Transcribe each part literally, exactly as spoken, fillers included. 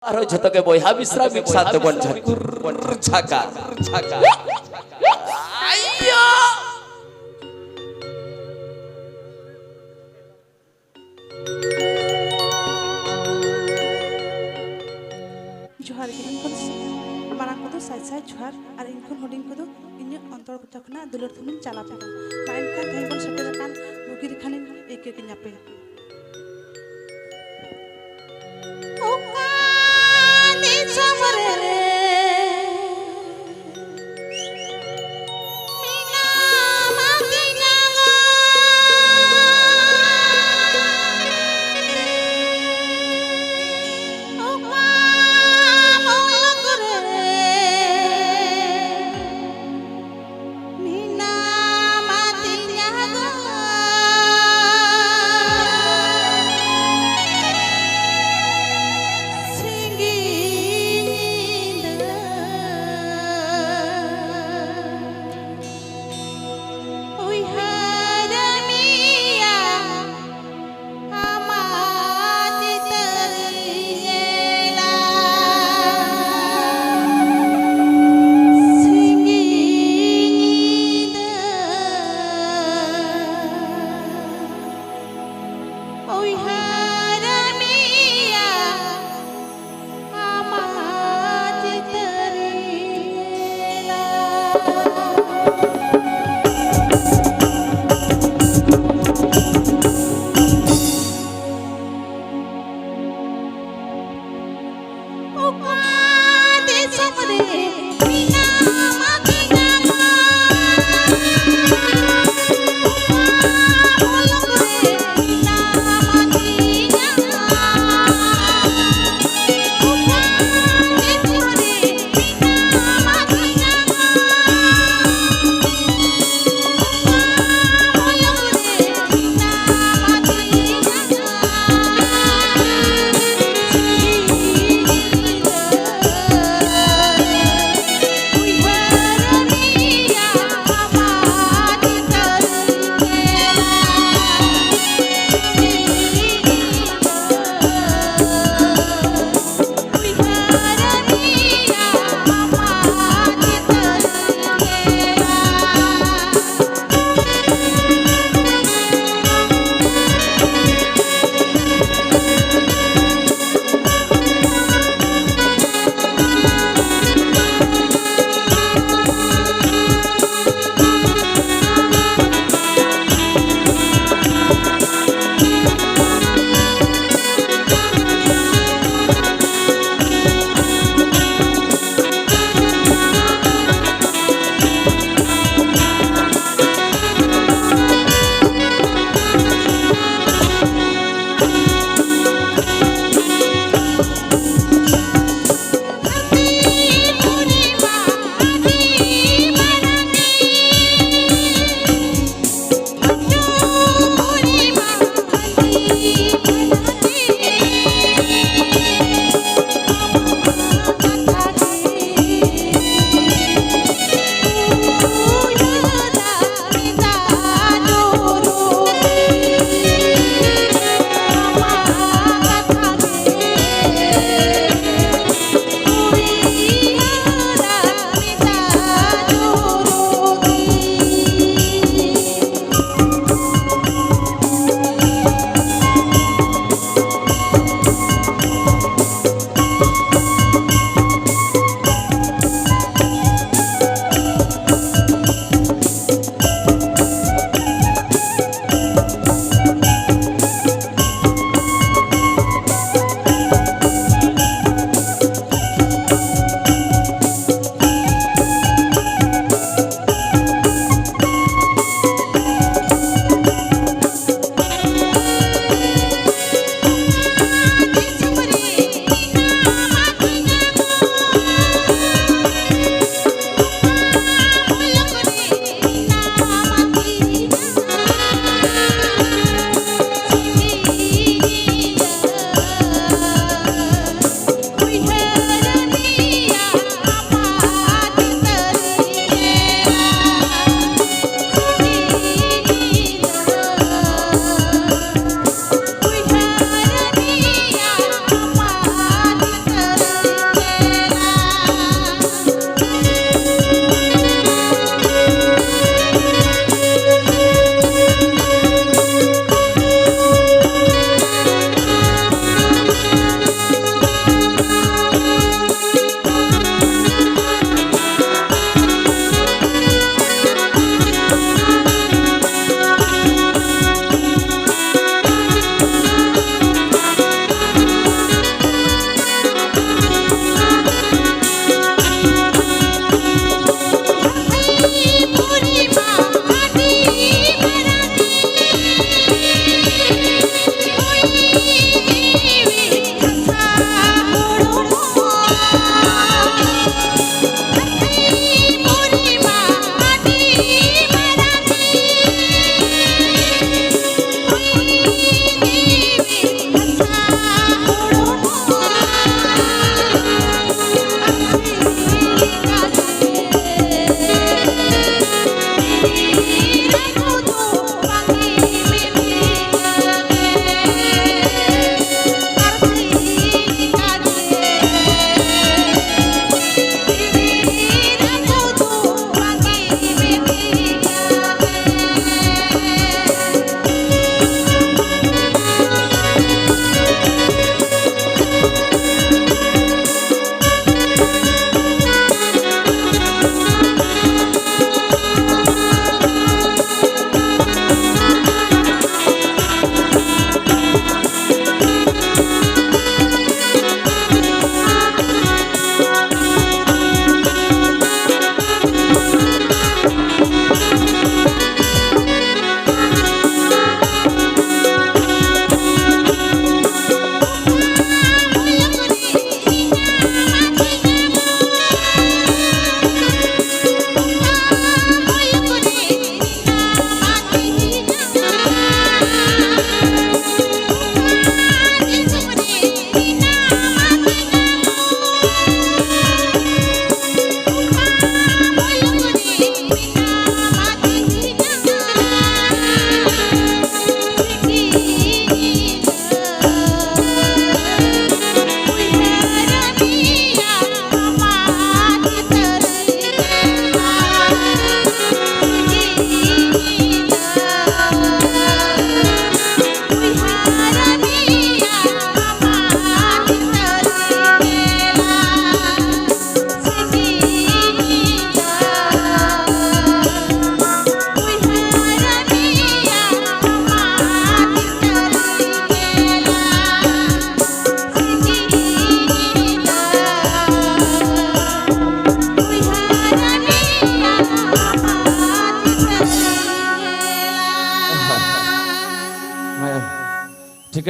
ᱟᱨᱦᱚᱸ ᱡᱷᱚᱛᱚ ᱜᱮ ᱵᱚᱭᱦᱟ ᱢᱤᱥᱨᱟ ᱢᱤᱫ ᱥᱟᱶ ᱛᱮᱵᱚᱱ ᱡᱷᱟᱠᱩᱨ ᱡᱷᱟᱠᱟ᱾ ᱟᱭᱳ! ᱡᱚᱦᱟᱨ ᱜᱮ᱾ ᱤᱧ ᱠᱷᱚᱱ ᱢᱟᱨᱟᱝ ᱠᱚᱫᱚ ᱥᱟᱭ ᱥᱟᱭ ᱡᱚᱦᱟᱨ, ᱟᱨ ᱤᱧ ᱠᱷᱚᱱ ᱦᱩᱰᱤᱧ ᱠᱚᱫᱚ ᱤᱧᱟᱹᱜ ᱚᱱᱛᱚᱨ ᱠᱚᱛᱷᱟ ᱠᱷᱚᱱᱟᱜ ᱫᱩᱞᱟᱹᱲ ᱛᱷᱩᱢᱤᱧ ᱪᱟᱞ ᱟᱯᱮ ᱠᱟᱱᱟ᱾ ᱢᱟ ᱮᱱᱠᱷᱟᱱ ᱛᱮᱦᱮᱧ ᱵᱚᱱ ᱥᱮᱴᱮᱨ ᱟᱠᱟᱱ ᱵᱩᱜᱤ ᱨᱮᱠᱷᱟᱱᱤᱧ ᱟᱹᱭᱠᱟᱹ ᱠᱤᱧᱟᱯᱮ᱾ ᱚᱠᱟ ᱫᱤᱥᱚᱢ ᱨᱮ ᱢᱮᱱᱟᱢᱟ ᱛᱤᱧᱟ ᱜᱚ? ᱚᱠᱟ ᱢᱩᱞᱩᱠ ᱨᱮ ᱢᱮᱱᱟᱢᱟ ᱛᱤᱧᱟ ᱜᱚ᱾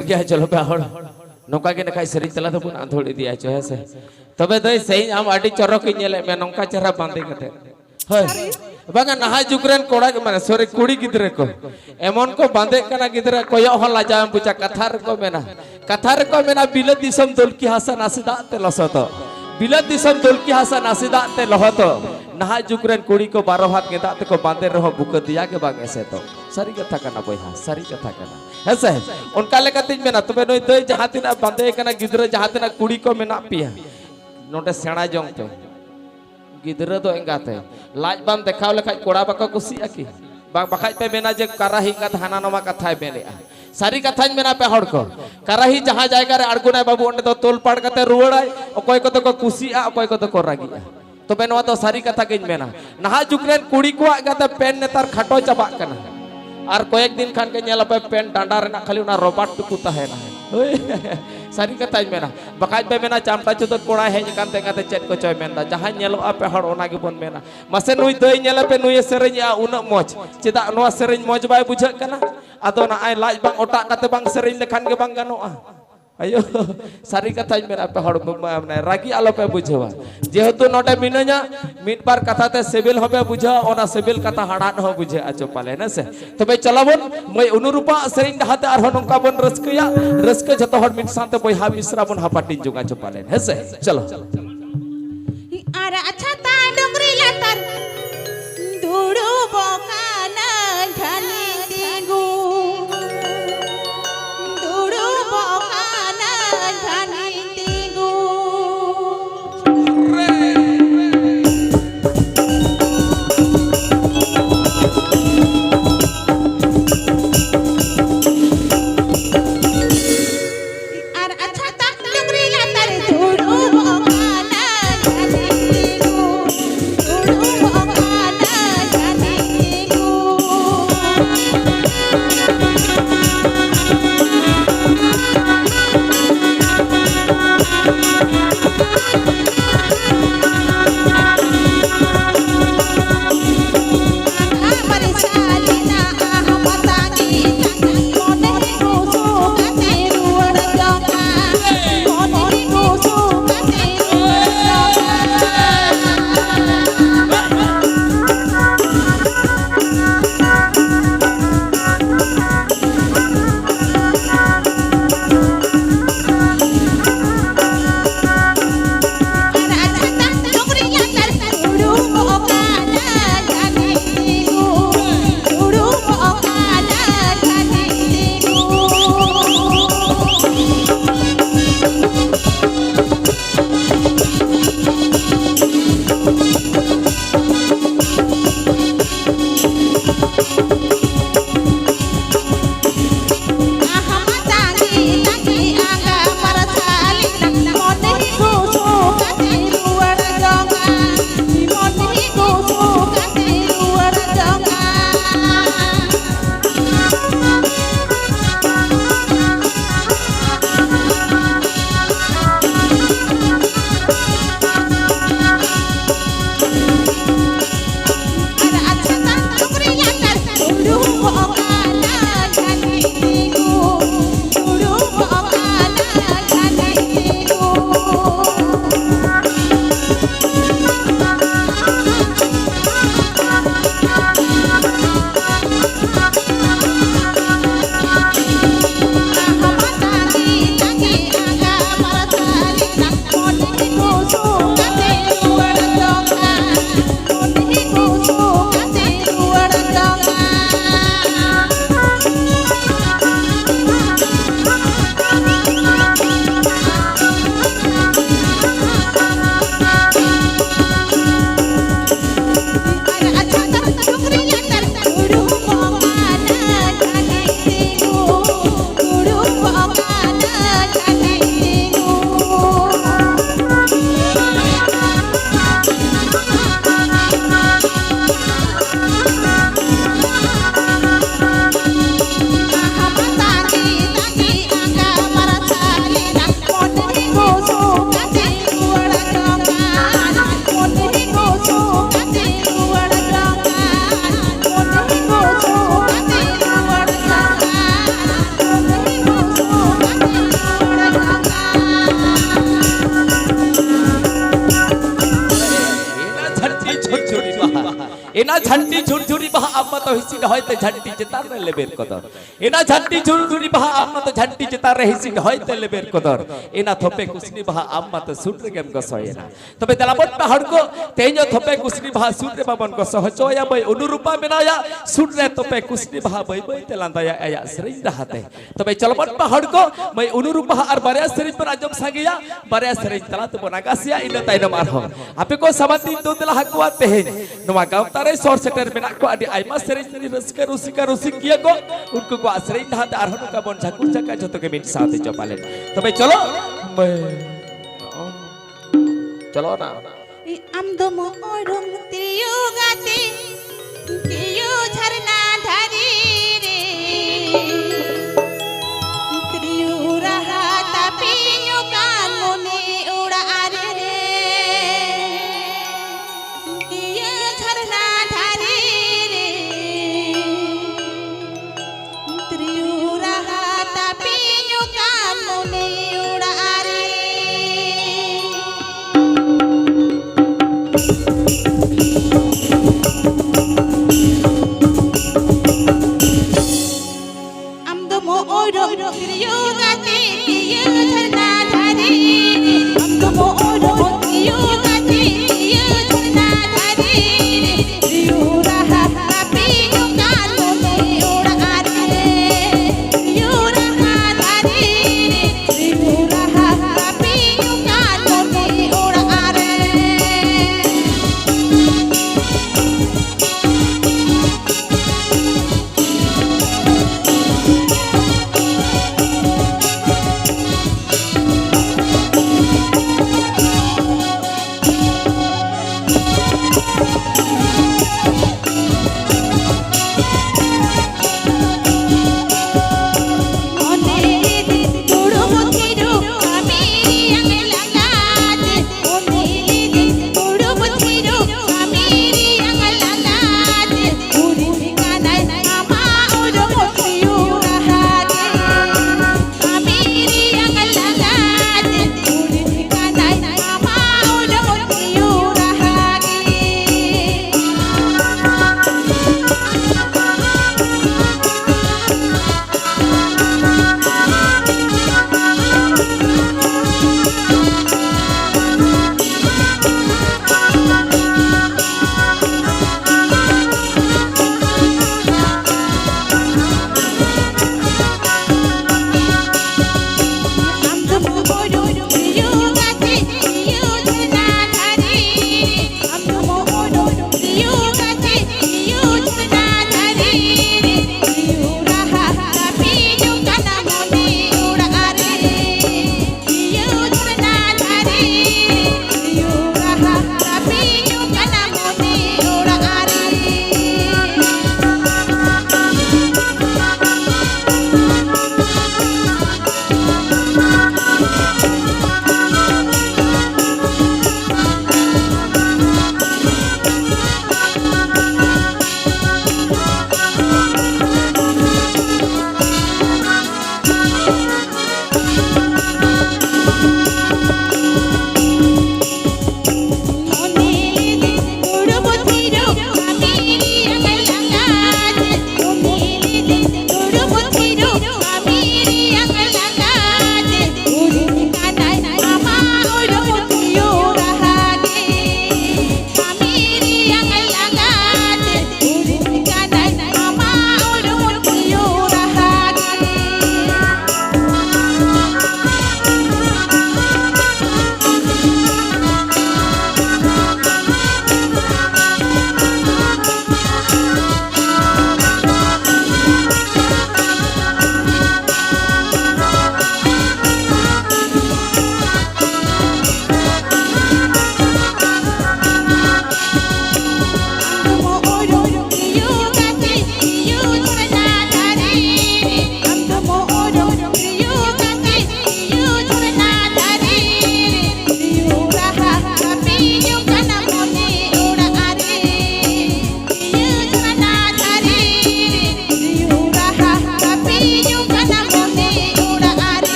ᱜᱮᱭᱟ, ᱪᱚᱞᱚ ᱯᱮ ᱦᱚᱲ᱾ ᱱᱚᱝᱠᱟ ᱜᱮ ᱱᱟᱠᱷᱟᱡ ᱥᱮᱨᱮᱧ ᱛᱟᱞᱟ ᱛᱮᱵᱚᱱ ᱟᱸᱫᱳᱲ ᱤᱫᱤᱭᱟ ᱪᱚ, ᱦᱮᱸ ᱥᱮ? ᱛᱚᱵᱮ ᱫᱟᱹᱭ, ᱥᱮᱨᱮᱧ ᱟᱢ ᱟᱹᱰᱤ ᱪᱚᱨᱚᱠ ᱤᱧ ᱧᱮᱞᱮᱫ ᱢᱮᱭᱟ, ᱱᱚᱝᱠᱟ ᱪᱮᱦᱨᱟ ᱵᱟᱸᱫᱮ ᱠᱟᱛᱮ᱾ ᱦᱳᱭ᱾ ᱵᱟᱝᱟ, ᱱᱟᱦᱟᱜ ᱡᱩᱜᱽ ᱨᱮᱱ ᱠᱚᱲᱟ ᱜᱮ, ᱢᱟᱱᱮ, sorry, ᱠᱩᱲᱤ ᱜᱤᱫᱽᱨᱟᱹ ᱠᱚ ᱮᱢᱚᱱ ᱠᱚ ᱵᱟᱸᱫᱮᱜ ᱠᱟᱱᱟ, ᱜᱤᱫᱽᱨᱟᱹ ᱠᱚᱭᱚᱜ ᱦᱚᱸ ᱞᱟᱡᱟᱣ ᱮᱢ ᱵᱩᱡᱟ᱾ ᱠᱟᱛᱷᱟ ᱨᱮᱠᱚ ᱢᱮᱱᱟ, ᱠᱟᱛᱷᱟ ᱨᱮᱠᱚ ᱢᱮᱱᱟ, "ᱵᱤᱞᱟᱹᱛ ᱫᱤᱥᱚᱢ ᱫᱩᱞᱠᱤ ᱦᱟᱥᱟ ᱱᱟᱥᱮ ᱫᱟᱜ ᱛᱮ ᱞᱚᱥᱚᱫᱚᱜ, ᱵᱤᱞᱟᱹᱛ ᱫᱤᱥᱚᱢ ᱫᱩᱞᱠᱤ ᱦᱟᱥᱟ ᱱᱟᱥᱮ ᱫᱟᱜ ᱛᱮ ᱞᱚᱦᱚᱫᱚᱜ, ᱱᱟᱦᱟᱜ ᱡᱩᱜᱽ ᱨᱮᱱ ᱠᱩᱲᱤ ᱠᱚ ᱵᱟᱨᱚ ᱦᱟᱛ ᱜᱮᱸᱫᱟᱜ ᱛᱮᱠᱚ ᱵᱟᱸᱫᱮ ᱨᱮᱦᱚᱸ ᱵᱩᱠᱟᱹ ᱫᱮᱭᱟ ᱜᱮ ᱵᱟᱝ ᱮᱥᱮᱫᱚᱜ᱾" ᱥᱟᱹᱨᱤ ᱠᱟᱛᱷᱟ ᱠᱟᱱᱟ ᱵᱚᱭᱦᱟ, ᱥᱟᱹᱨᱤ ᱠᱟᱛᱷᱟ ᱠᱟᱱᱟ, ᱦᱮᱸ ᱥᱮ? ᱚᱱᱠᱟ ᱞᱮᱠᱟᱛᱤᱧ ᱢᱮᱱᱟ, ᱛᱚᱵᱮ ᱱᱩᱭ ᱫᱟᱹᱭ ᱡᱟᱦᱟᱸ ᱛᱤᱱᱟᱹᱜ ᱵᱟᱸᱫᱮ ᱠᱟᱱᱟ, ᱜᱤᱫᱽᱨᱟᱹ ᱡᱟᱦᱟᱸ ᱛᱤᱱᱟᱹᱜ ᱠᱩᱲᱤ ᱠᱚ ᱢᱮᱱᱟᱜ ᱯᱮᱭᱟ, ᱱᱚᱰᱮ ᱥᱮᱬᱟ ᱡᱚᱝ ᱯᱮ᱾ ᱜᱤᱫᱽᱨᱟᱹ ᱫᱚ ᱮᱸᱜᱟᱛᱮ ᱞᱟᱡ ᱵᱟᱢ ᱫᱮᱠᱷᱟᱣ ᱞᱮᱠᱷᱟᱡ ᱠᱚᱲᱟ ᱵᱟᱠᱚ ᱠᱩᱥᱤᱜᱼᱟ ᱠᱤ? ᱵᱟ-, ᱵᱟᱠᱷᱟᱡ ᱯᱮ ᱢᱮᱱᱟ ᱡᱮ ᱠᱟᱨᱟᱦᱤ ᱮᱸᱜᱟᱛ ᱦᱟᱱᱟ ᱱᱟᱣᱟ ᱠᱟᱛᱷᱟᱭ ᱢᱮᱱᱮᱜᱼᱟ᱾ ᱥᱟᱹᱨᱤ ᱠᱟᱛᱷᱟᱧ ᱢᱮᱱᱟ ᱯᱮ ᱦᱚᱲ ᱠᱚ, ᱠᱟᱨᱟᱦᱤ ᱡᱟᱦᱟᱸ ᱡᱟᱭᱜᱟ ᱨᱮ ᱟᱬᱜᱚᱱᱟᱭ ᱵᱟᱹᱵᱩ, ᱚᱸᱰᱮ ᱫᱚ ᱛᱚᱞ ᱯᱟᱲ ᱠᱟᱛᱮ ᱨᱩᱣᱟᱹᱲᱟᱭ᱾ ᱚᱠᱚᱭ ᱠᱚᱫᱚ ᱠᱚ ᱠᱩᱥᱤᱜᱼᱟ, ᱚᱠᱚᱭ ᱠᱚᱫᱚ ᱠᱚ ᱨᱟᱹᱜᱤᱜᱼᱟ᱾ ᱛᱚᱵᱮ ᱱᱚᱣᱟ ᱫᱚ ᱥᱟᱹᱨᱤ ᱠᱟᱛᱷᱟ ᱜᱤᱧ ᱢᱮᱱᱟ, ᱱᱟᱦᱟᱜ ᱡᱩᱜᱽ ᱨᱮᱱ ᱠᱩᱲᱤ ᱠᱚᱣᱟᱜ ᱜᱟᱛᱮ ᱯᱮᱱ ᱱᱮᱛᱟᱨ ᱠᱷᱟᱴᱚ ᱪᱟᱵᱟᱜ ᱠᱟᱱᱟ᱾ ᱟᱨ ᱠᱚᱭᱮᱠ ᱫᱤᱱ ᱠᱷᱟᱱ ᱜᱮ ᱧᱮᱞ ᱟᱯᱮ ᱯᱮᱱ ᱰᱟᱸᱰᱟ ᱨᱮᱱᱟᱜ ᱠᱷᱟᱹᱞᱤ ᱚᱱᱟ ᱨᱚᱵᱟᱨ ᱴᱩᱠᱩ ᱛᱟᱦᱮᱱᱟ᱾ ᱦᱳᱭ᱾ ᱥᱟᱹᱨᱤ ᱠᱟᱛᱷᱟᱧ ᱢᱮᱱᱟ, ᱵᱟᱠᱷᱟᱡ ᱯᱮ ᱢᱮᱱᱟ ᱪᱟᱢᱴᱟ ᱪᱩᱫᱟᱹ ᱠᱚᱲᱟᱭ ᱦᱮᱡ ᱟᱠᱟᱱ ᱛᱮ ᱮᱸᱜᱟᱛᱮ ᱪᱮᱫ ᱠᱚᱪᱚᱭ ᱢᱮᱱᱫᱟ᱾ ᱡᱟᱦᱟᱸᱭ ᱧᱮᱞᱚᱜᱼᱟ ᱯᱮ ᱦᱚᱲ, ᱚᱱᱟ ᱜᱮᱵᱚᱱ ᱢᱮᱱᱟ᱾ ᱢᱟᱥᱮ ᱱᱩᱭ ᱫᱟᱹᱭ ᱧᱮᱞᱮ ᱯᱮ, ᱱᱩᱭᱮ ᱥᱮᱨᱮᱧᱮᱜᱼᱟ ᱩᱱᱟᱹᱜ ᱢᱚᱡᱽ, ᱪᱮᱫᱟᱜ ᱱᱚᱣᱟ ᱥᱮᱨᱮᱧ ᱢᱚᱡᱽ ᱵᱟᱭ ᱵᱩᱡᱷᱟᱹᱜ ᱠᱟᱱᱟ? ᱟᱫᱚ ᱱᱚᱜᱼᱚᱭ ᱞᱟᱡ ᱵᱟᱝ ᱚᱴᱟᱜ ᱠᱟᱛᱮ ᱵᱟᱝ ᱥᱮᱨᱮᱧ ᱞᱮᱠᱷᱟᱱ ᱜᱮ ᱵᱟᱝ ᱜᱟᱱᱚᱜᱼᱟ᱾ ᱟᱭᱳ, ᱥᱟᱹᱨᱤ ᱠᱟᱛᱷᱟᱧ ᱢᱮᱱᱟ, ᱟᱯᱮ ᱦᱚᱲ ᱢᱟ-, ᱢᱟᱱᱮ, ᱨᱟᱹᱜᱤ ᱟᱞᱚ ᱯᱮ ᱵᱩᱡᱷᱟᱹᱣᱟ᱾ ᱡᱮᱦᱮᱛᱩ ᱱᱚᱰᱮ ᱢᱤᱱᱟᱹᱧᱟ, ᱢᱤᱫ ᱵᱟᱨ ᱠᱟᱛᱷᱟ ᱛᱮ ᱥᱤᱵᱤᱞ ᱦᱚᱸᱯᱮ ᱵᱩᱡᱷᱟᱹᱣᱟ, ᱚᱱᱟ ᱥᱤᱵᱤᱞ ᱠᱟᱛᱷᱟ ᱦᱟᱲᱦᱟᱫ ᱦᱚᱸ ᱵᱩᱡᱷᱟᱹᱜᱼᱟ ᱪᱚ ᱯᱟᱞᱮᱱ, ᱦᱮᱸ ᱥᱮ? ᱛᱚᱵᱮ ᱪᱚᱞᱚ ᱵᱚᱱ ᱢᱟᱹᱭ ᱚᱱᱩᱨᱩᱯᱟᱜ ᱥᱮᱨᱮᱧ ᱰᱟᱦᱟᱨ ᱛᱮ ᱟᱨᱦᱚᱸ ᱱᱚᱝᱠᱟ ᱵᱚᱱ ᱨᱟᱹᱥᱠᱟᱹᱭᱟ, ᱨᱟᱹᱥᱠᱟᱹ ᱡᱷᱚᱛᱚ ᱦᱚᱲ ᱢᱤᱫ ᱥᱟᱶᱛᱮ ᱵᱚᱭᱦᱟ ᱢᱤᱥᱨᱟ ᱵᱚᱱ ᱦᱟᱯᱟᱴᱤᱧ ᱡᱚᱝᱟ ᱪᱚ ᱯᱟᱞᱮᱱ, ᱦᱮᱸ ᱥᱮ? ᱪᱚᱞᱚ᱾ ᱟᱨ ᱪᱷᱟᱛᱟ ᱰᱩᱝᱨᱤ ᱞᱟᱛᱟᱨ ᱫᱩᱲᱩᱵᱚᱜ ᱠᱟᱱᱟ ᱡᱷᱟᱹᱱᱤ ᱛᱤᱸᱜᱩ, ᱫᱩᱲᱩᱵᱚᱜ ᱠᱟᱱᱟ ᱡᱷᱟᱹᱱᱤ ᱛᱤᱸᱜᱩ᱾ ᱟᱨ ᱪᱷᱟᱛᱟ ᱰᱩᱝᱨᱤ ᱞᱟᱛᱟᱨ ᱫᱩᱲᱩᱵᱚᱜ ᱠᱟᱱᱟ ᱡᱷᱟᱹᱱᱤ ᱛᱤᱸᱜᱩ, ᱫᱩᱲᱩᱵᱚᱜ ᱠᱟᱱᱟ ᱡᱷᱟᱹᱱᱤ ᱛᱤᱸᱜᱩ᱾ ᱡᱷᱟᱹᱱᱴᱤ ᱡᱷᱩᱨᱡᱷᱩᱨᱤ ᱵᱟᱦᱟ ᱟᱢ ᱢᱟᱛᱚ ᱦᱤᱥᱤᱫ ᱦᱚᱭᱛᱮ ᱡᱷᱟᱹᱱᱴᱤ ᱪᱮᱛᱟᱱ ᱨᱮ ᱞᱮᱵᱮᱫ ᱠᱚᱫᱚᱨ᱾ ᱮᱱᱟ ᱡᱷᱟᱹᱱᱴᱤ ᱡᱷᱩᱨᱡᱷᱩᱨᱤ ᱵᱟᱦᱟ ᱟᱢ ᱢᱟᱛᱚ ᱡᱷᱟᱹᱱᱴᱤ ᱪᱮᱛᱟᱱ ᱨᱮ ᱦᱤᱥᱤᱫ ᱦᱚᱭᱛᱮ ᱞᱮᱵᱮᱫ ᱠᱚᱫᱚᱨ᱾ ᱮᱱᱟ ᱛᱷᱚᱯᱮ ᱠᱩᱥᱱᱤ ᱵᱟᱦᱟ ᱟᱢ ᱢᱟᱛᱚ ᱥᱩᱨ ᱨᱮᱜᱮᱢ ᱜᱚᱥᱚᱭᱮᱱᱟ᱾ ᱛᱚᱵᱮ ᱫᱮᱞᱟ ᱵᱚᱱ ᱯᱮ ᱦᱚᱲ ᱠᱚ, ᱛᱮᱦᱮᱧ ᱫᱚ ᱛᱷᱚᱯᱮ ᱠᱩᱥᱱᱤ ᱵᱟᱦᱟ ᱥᱩᱨ ᱨᱮ ᱵᱟᱵᱚᱱ ᱜᱚᱥᱚ ᱦᱚᱪᱚᱭᱟ᱾ ᱢᱟᱹᱭ ᱚᱱᱩᱨᱩᱯᱟ ᱢᱮᱱᱟᱭᱟ ᱥᱩᱨ ᱨᱮ, ᱛᱷᱚᱯᱮ ᱠᱩᱥᱱᱤ ᱵᱟᱦᱟ ᱵᱟᱹᱭ ᱵᱟᱹᱭ ᱛᱮ ᱞᱟᱸᱫᱟᱭᱟ ᱟᱭᱟᱜ ᱥᱮᱨᱮᱧ ᱨᱟᱦᱟᱛᱮ᱾ ᱛᱚᱵᱮ ᱪᱚᱞᱚ ᱵᱚᱱ ᱯᱮ ᱦᱚᱲ ᱠᱚ, ᱢᱟᱹᱭ ᱚᱱᱩᱨᱩᱯᱟ ᱟᱨ ᱵᱟᱨᱭᱟ ᱥᱮᱨᱮᱧ ᱵᱚᱱ ᱟᱸᱡᱚᱢ ᱥᱟᱸᱜᱮᱭᱟ, ᱵᱟᱨᱭᱟ ᱥᱮᱨᱮᱧ ᱛᱟᱞᱟ ᱛᱮᱵᱚᱱ ᱟᱸᱜᱟᱥᱮᱭᱟ, ᱤᱱᱟᱹ ᱛᱟᱭᱱᱚᱢ ᱟᱨᱦᱚᱸ ᱟᱯᱮ ᱠᱚ ᱥᱟᱢᱟᱝ ᱛᱤᱧ ᱫᱩ ᱫᱮᱞᱟ ᱦᱟᱠᱚᱣᱟ ᱛᱮᱦᱮᱧ ᱱᱚᱣᱟ ᱜᱟᱶᱛᱟ ᱨᱮ ᱥᱚᱨ ᱥᱮᱴᱮᱨ ᱢᱮᱱᱟᱜ ᱠᱚᱣᱟ ᱟᱹᱰᱤ ᱟᱭᱢᱟ ᱥᱮᱨᱮᱧ ᱨᱟᱹᱥᱠᱟᱹ ᱨᱩᱥᱤᱠᱟ ᱨᱩᱥᱤᱠᱤᱭᱟᱹ ᱠᱚ, ᱩᱱᱠᱩ ᱠᱚᱣᱟᱜ ᱥᱮᱨᱮᱧ ᱰᱟᱦᱟᱨ ᱛᱮ ᱟᱨᱦᱚᱸ ᱱᱚᱝᱠᱟ ᱵᱚᱱ ᱡᱷᱟᱹᱠᱩᱲ ᱡᱷᱟᱠᱟ ᱡᱷᱚᱛᱚ ᱜᱮ ᱢᱤᱫ ᱥᱟᱶᱛᱮ ᱪᱚᱯᱟᱞᱮᱱ᱾ ᱛᱚᱵᱮ ᱪᱚᱞᱚ, ᱢᱟᱹᱭ, ᱪᱚᱞᱚ ᱱᱟ᱾ ᱟᱢ ᱫᱚ ᱢᱚᱦᱚᱨᱚᱢ ᱛᱤᱭᱩ ᱜᱟᱛᱮ, ᱛᱤᱭᱩ ᱡᱷᱟᱨᱱᱟ ᱫᱷᱟᱨᱮ ᱨᱮ᱾ ᱛᱤᱭᱩ ᱨᱟᱦᱟ ᱛᱟᱯᱤᱧ ᱠᱟᱱ ᱢᱚᱱᱮ ᱚᱲᱟᱜ ᱨᱮ᱾ ᱛᱤᱭᱩ ᱡᱷᱟᱨᱱᱟ ᱫᱷᱟᱨᱮ ᱨᱮ᱾ ᱛᱤᱨᱤᱭᱳ ᱨᱟᱦᱟ ᱛᱟᱯᱮ ᱧᱚᱜᱟ ᱢᱚᱱᱮ ᱚᱲᱟᱜ ᱨᱮ᱾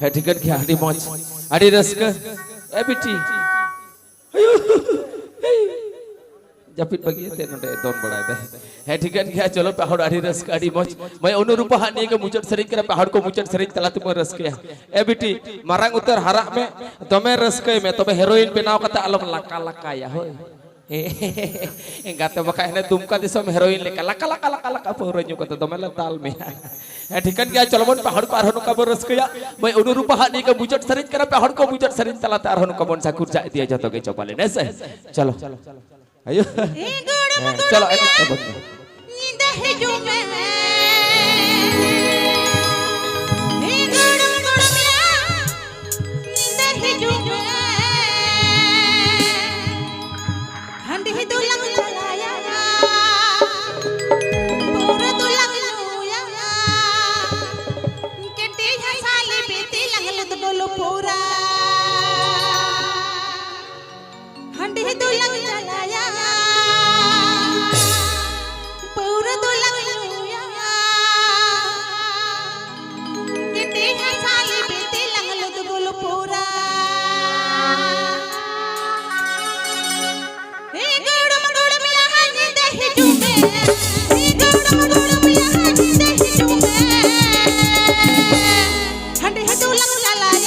ᱦᱮᱸ, ᱴᱷᱤᱠᱟᱹᱱ ᱜᱮᱭᱟ, ᱟᱹᱰᱤ ᱢᱚᱡᱽ, ᱟᱹᱰᱤ ᱨᱟᱹᱥᱠᱟᱹ᱾ ᱮ ᱵᱤᱴᱤ, ᱟᱭᱳ, ᱦᱮᱭ, ᱡᱟᱹᱯᱤᱫ ᱵᱟᱹᱜᱤᱭᱟᱛᱮ ᱱᱚᱰᱮ ᱫᱚᱱ ᱵᱟᱲᱟᱭᱮᱫᱟᱭ᱾ ᱦᱮᱸ, ᱴᱷᱤᱠᱟᱹᱱ ᱜᱮᱭᱟ, ᱪᱚᱞᱚ ᱯᱮ ᱦᱚᱲ, ᱟᱹᱰᱤ ᱨᱟᱹᱥᱠᱟᱹ, ᱟᱹᱰᱤ ᱢᱚᱡᱽ᱾ ᱢᱟᱹᱭ ᱚᱱᱩᱨᱩᱯᱟ ᱦᱟᱸᱜ ᱱᱤᱭᱟᱹ ᱜᱮ ᱢᱩᱪᱟᱹᱫ ᱥᱮᱨᱮᱧ ᱠᱟᱱᱟ, ᱯᱮ ᱦᱚᱲ ᱠᱚ ᱢᱩᱪᱟᱹᱫ ᱥᱮᱨᱮᱧ ᱛᱟᱞᱟ ᱛᱮᱵᱚᱱ ᱨᱟᱹᱥᱠᱟᱹᱭᱟ᱾ ᱮ ᱵᱤᱴᱤ, ᱢᱟᱨᱟᱝ ᱩᱛᱟᱹᱨ ᱦᱟᱨᱟᱜ ᱢᱮ, ᱫᱚᱢᱮ ᱨᱟᱹᱥᱠᱟᱹᱭ ᱢᱮ, ᱛᱚᱵᱮ ᱦᱮᱨᱳᱭᱤᱱ ᱵᱮᱱᱟᱣ ᱠᱟᱛᱮ ᱟᱞᱚᱢ ᱞᱟᱠᱟ ᱞᱟᱠᱟᱭᱟ, ᱦᱳᱭ᱾ ᱜᱟᱛᱮ ᱵᱟᱠᱷᱟᱡ ᱦᱟᱱᱮ ᱫᱩᱢᱠᱟ ᱫᱤᱥᱚᱢ ᱦᱮᱨᱳᱭᱤᱱ ᱞᱮᱠᱟ ᱞᱟᱠᱟ, ᱞᱟᱠᱟ, ᱞᱟᱠᱟ, ᱞᱟᱠᱟ, ᱯᱟᱹᱣᱨᱟᱹ ᱧᱩ ᱠᱟᱛᱮ ᱫᱚᱢᱮ ᱞᱮ ᱫᱟᱞ ᱢᱮᱭᱟ᱾ ᱦᱮᱸ, ᱴᱷᱤᱠᱟᱹᱱ ᱜᱮᱭᱟ, ᱪᱚᱞᱚ ᱵᱚᱱ ᱯᱮ ᱦᱚᱲ ᱠᱚ ᱟᱨᱦᱚᱸ ᱱᱚᱝᱠᱟ ᱵᱚᱱ ᱨᱟᱹᱥᱠᱟᱹᱭᱟ᱾ ᱢᱟᱹᱭ ᱚᱱᱩᱨᱩᱯᱟ ᱦᱟᱸᱜ ᱱᱤᱭᱟᱹ ᱜᱮ ᱢᱩᱪᱟᱹᱫ ᱥᱮᱨᱮᱧ ᱠᱟᱱᱟ, ᱯᱮ ᱦᱚᱲ ᱠᱚ ᱢᱩᱪᱟᱹᱫ ᱥᱮᱨᱮᱧ ᱛᱟᱞᱟᱛᱮ ᱟᱨᱦᱚᱸ ᱱᱚᱝᱠᱟ ᱵᱚᱱ ᱥᱟᱹᱠᱷᱩᱨ ᱪᱟ ᱤᱫᱤᱭᱟ ᱡᱚᱛᱚ ᱜᱮ, ᱪᱚ ᱯᱟᱞᱮᱱ, ᱦᱮᱸ ᱥᱮ? ᱪᱚᱞᱚ᱾ ᱟᱭᱳ᱾ ᱦᱮᱸ, ᱪᱚᱞᱚ, ᱮᱱᱮᱡ ᱛᱟᱵᱚᱱ ᱢᱮ᱾ ᱧᱤᱫᱟᱹ ᱦᱤᱡᱩᱜ ᱢᱮ᱾ ᱦᱮᱸ, ᱜᱚᱲᱚᱢ, ᱜᱚᱲᱚᱢ ᱮᱨᱟ, ᱧᱤᱫᱟᱹ ᱦᱤᱡᱩᱜ ᱢᱮ᱾ ᱦᱟᱺᱰᱤ ᱫᱚᱞᱟᱝ ᱪᱟᱞᱟᱭᱟ, ᱯᱟᱹᱣᱨᱟᱹ ᱫᱚᱞᱟᱝ ᱧᱩᱭᱟ, ᱠᱮᱴᱮᱡ ᱦᱟᱥᱟ ᱞᱮᱵᱮᱫ ᱛᱮᱞᱟᱝ ᱞᱩᱛ ᱰᱚᱞᱚ ᱯᱩᱨᱟ᱾ ᱦᱟᱺᱰᱤ ᱫᱚᱞᱟᱝ ᱪᱟᱞᱟᱭᱟ, ᱯᱟᱹᱣᱨᱟᱹ ᱫᱚᱞᱟᱝ ᱧᱩᱭᱟ, ᱠᱮᱴᱮᱡ ᱦᱟᱥᱟ ᱞᱮᱵᱮᱫ ᱛᱮᱞᱟᱝ ᱞᱩᱛ ᱰᱚᱞᱚ ᱯᱩᱨᱟ᱾ ᱦᱮᱸ, ᱜᱚᱲᱚᱢ, ᱜᱚᱲᱚᱢ ᱮᱨᱟ, ᱧᱤᱫᱟᱹ ᱦᱤᱡᱩᱜ ᱢᱮ᱾ ᱦᱮᱸ, ᱜᱚᱲᱚᱢ, ᱜᱚᱲᱚᱢ ᱮᱨᱟ, ᱧᱤᱫᱟᱹ ᱦᱤᱡᱩᱜ ᱢᱮ᱾ ᱦᱟᱺᱰᱤ ᱫᱚᱞᱟᱝ ᱪᱟᱞᱟᱭᱟ᱾